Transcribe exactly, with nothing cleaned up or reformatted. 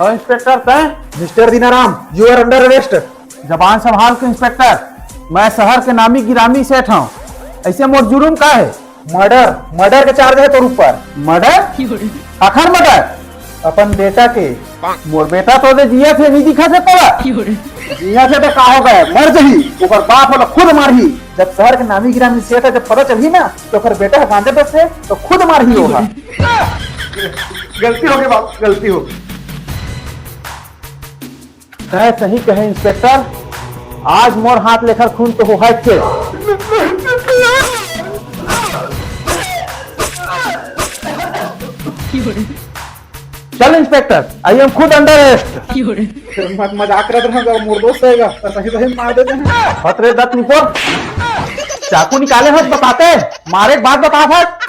और इंस्पेक्टर तय? Mister Dinaram, you are under arrest। जबान संभाल के इंस्पेक्टर, मैं शहर के नामी गिरामी सेठ हूँ। ऐसे मोर जुर्म का है? मर्डर, मर्डर के चार्ज है तोर ऊपर। मर्डर? अखर मर्डर? अपन बेटा के। मोर बेटा तो दे जिया से नहीं दिखा से तोला। जिया से तो का हो गए, मर जही, ओकर बाप वाला खुद मारही। जब शहर के नामी गिरामी सेठ है, जब पता चलही ना तो ओकर बेटा गांजा बेच से तो खुद मारही होगा। गलती हो गई बाप, गलती हो गई। तय सही कहे इंस्पेक्टर, आज मोर हाथ लेखर खून तो होहय थे। चल इंस्पेक्टर, I am खुद under arrest। मत मजाक करत रहा, मोर दोस्त रहेगा तो सही सही मार देते हैं। हट रे दत निपोर, चाकू निकाले हो बताते, मारे के बाद बता फट।